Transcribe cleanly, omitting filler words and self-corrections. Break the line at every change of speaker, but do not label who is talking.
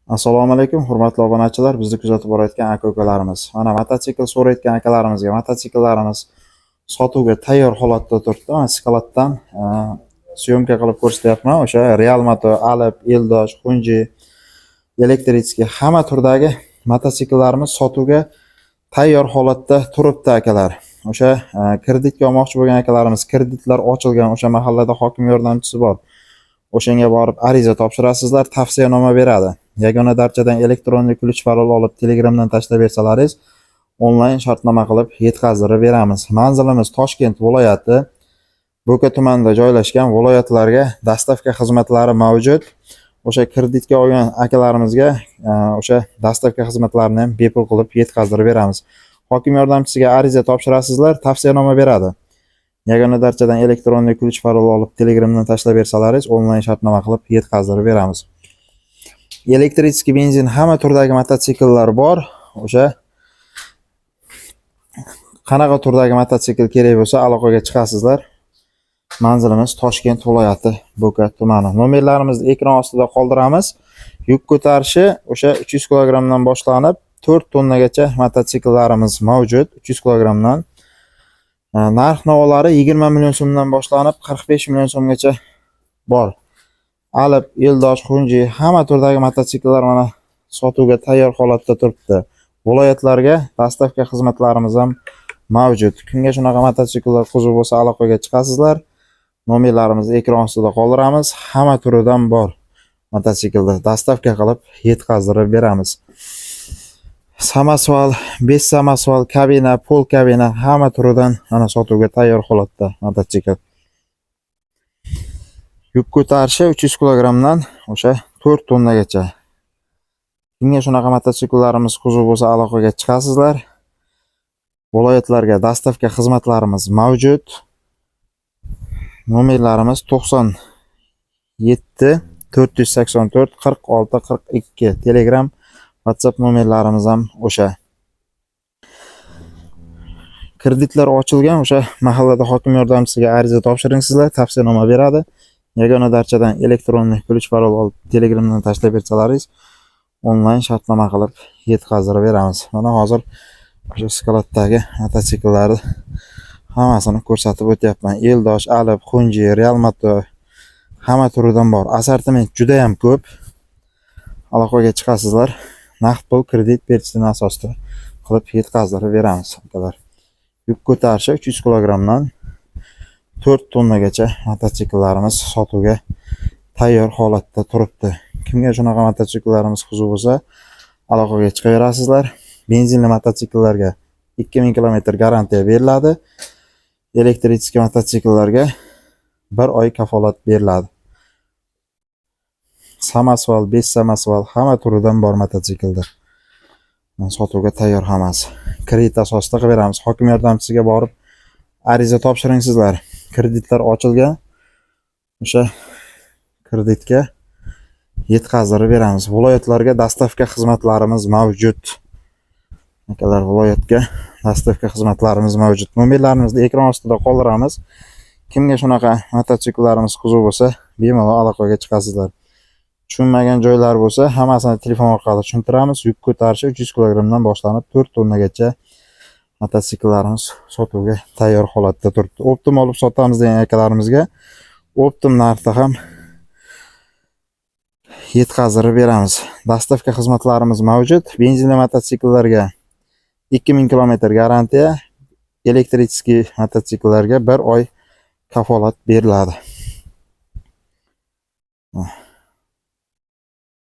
Assalomu alaykum, hurmatli obunachilar, bizni kuzatib borayotgan aka-ukalarimiz. Mana mototsikl so'rayotgan akalarimizga mototsikllarimiz sotuvga tayyor holatda turibdi. Mana skladdan съёмка qilib ko'rsatyapman. O'sha Real Moto, Alp, Eldosh, Hunji, электрический hamma turdagi mototsikllarimiz sotuvga tayyor holatda turibdi, akalar. O'sha kreditga olmoqchi bo'lgan akalarimiz, kreditlar ochilgan, o'sha mahallada hokim yordamchisi bor. O'shanga borib ariza topshirasizlar, tavsiyanoma beradi. Yagona darchadan электронный ключ parol olib, Telegramdan tashlab bersalaringiz, onlayn shartnoma qilib yetkazdirib beramiz. Manzilimiz Toshkent viloyati, Bo'ka tumanida joylashgan. Viloyatlarga доставка xizmatlari mavjud. O'sha kreditga olgan akalarimizga o'sha доставка xizmatlarini ham bepul qilib yetkazdirib beramiz. Hokim yordamchisiga ariza topshirasizlar, tavsiyanoma beradi. Yagona darchadan электронный ключ parol olib, Telegramdan tashlab bersalaringiz, onlayn shartnoma qilib yetkazdirib beramiz. Электрический, benzin hamma turdagi mototsikllar bor. O'sha qanaqa turdagi mototsikl kerak bo'lsa, aloqaga chiqasizlar. Manzilimiz Toshkent viloyati, Bo'ka tumani. Nomerlarimizni ekran ostida qoldiramiz. Yuk ko'tarishi o'sha 300 kilogrammdan boshlanib 4 tonnagacha mototsikllarimiz mavjud, 300 kilogrammdan. Narx navolari 20 million so'mdan boshlanib 45 million so'mgacha bor. Alp, Eldosh, Hunji hamma turdagi mototsikllar mana sotuvga tayyor holatda turibdi. Viloyatlarga доставка xizmatlarimiz ham mavjud. Kimga shunaqa mototsikllar qiziq bo'lsa, aloqaga chiqasizlar. Nomerlarimizni ekran ostida qoldiramiz. Hamma turidan bor mototsiklda доставка qilib yetkazdirib beramiz. Самосвал, 5 самосвал, kabina, пол kabina hamma turidan mana sotuvga tayyor holatda mototsikl. Yuk ko'tarishi 300 kilogrammdan o'sha 4 tonnagacha. Kimga shunaqa mototsikllarimiz qiziq bo'lsa, aloqaga chiqasizlar. Viloyatlarga доставка xizmatlarimiz mavjud. Nomerlarimiz 97 484 46 42, Telegram, WhatsApp nomerlarimiz ham o'sha. Kreditlar ochilgan, o'sha mahallada hokim yordamchisiga ariza topshiring sizlar, tavsiyanoma beradi. Yagona darchadan электронный ключ parol olib, Telegramdan tashlab bersalaringiz, onlayn shartnoma qilib yetkazdirib beramiz. Mana hozir o'sha skladdagi mototsikllarni hammasini ko'rsatib o'tyapman. Eldosh, Alp, Hunji, Real Moto hamma turidan bor. Assortiment juda ham ko'p. Aloqaga chiqasizlar. Naqd pul, kredit, перечень asosida qilib yetkazdirib beramiz, akalar. Yuk ko'tarishi 300 kilogrammdan 4 tonnagacha mototsikllarimiz sotuvga tayyor holatda turibdi. Kimga shunaqa mototsikllarimiz qiziq bo'lsa, aloqaga chiqaverasizlar. Benzinli mototsikllarga 2000 kilometr garantiya beriladi. Электрический mototsikllarga 1 oy kafolat beriladi. Самосвал, 5 самосвал hamma turidan bor mototsiklda. Sotuvga tayyor hammasi. Kredit asosida qilib beramiz. Hokim yordamchisiga borib ariza topshiring sizlar. Kreditlar ochilgan. O'sha kreditga yetkazdirib beramiz. Viloyatlarga доставка xizmatlarimiz mavjud. Akalar, viloyatga доставка xizmatlarimiz mavjud. Nomerlarimizni ekran ostida qoldiramiz. Kimga shunaqa mototsikllarimiz qiziq bo'lsa, bemalol aloqaga chiqasizlar. Tushunmagan joylar bo'lsa, hammasini telefon orqali tushuntiramiz. Yuk ko'tarishi 300 kilogrammdan boshlanib 4 tonnagacha mototsikllarimiz sotuvga tayyor holatda turibdi. Оптом olib sotamiz degan akalarimizga оптом narxda ham yetkazdirib beramiz. Доставка xizmatlarimiz mavjud. Benzinli mototsikllarga 2000 kilometr garantiya, электрический mototsikllarga 1 oy kafolat beriladi.